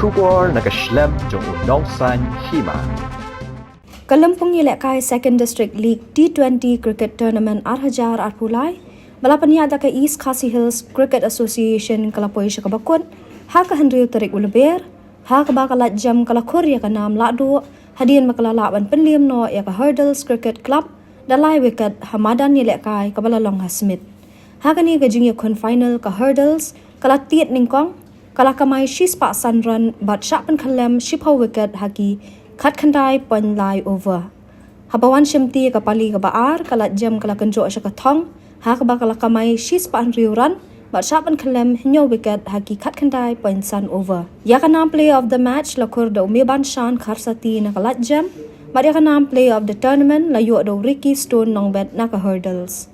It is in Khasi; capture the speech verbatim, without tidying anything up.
Khubor na ka shlem jong u Nongsaiñ Hima. Ka lympung ïalehkai Second District League T twenty Cricket Tournament ar hajar arphew lai, ba la pynïaid da ka East Khasi Hills Cricket Association ka la poi sha kaba kut ha ka hynriew tarik u Lber, ha kaba ka lait jem ka la khur ïa ka nam lahduh hadien ba ka la lah ban pynliem noh ïa ka Hurdles Cricket Club da lai wicket ha madan ïalehkai kaba la long ha Smit. Ha kane ka jingïakhun final, ka Hurdles ka la tied nyngkong, ka la kamai shispah san run bad shah pynkhyllem shiphew wicket ha ki khatkhyndai point lai over. Haba wan shimti ïa ka pali kaba ar, ka lait jem ka la kynjoh sha ka thong, ha kaba ka la kamai shispah hynriew run bad shah pynkhyllem hynñiew wicket ha ki khatkhyndai point san over. Ïa ka nam Player of the Match la khur da u Mebanshan Kharsati na ka lait jem, bad ïa ka nam Player of the Tournament la ïoh da u Ricky Stone Nongbet na ka Hurdles.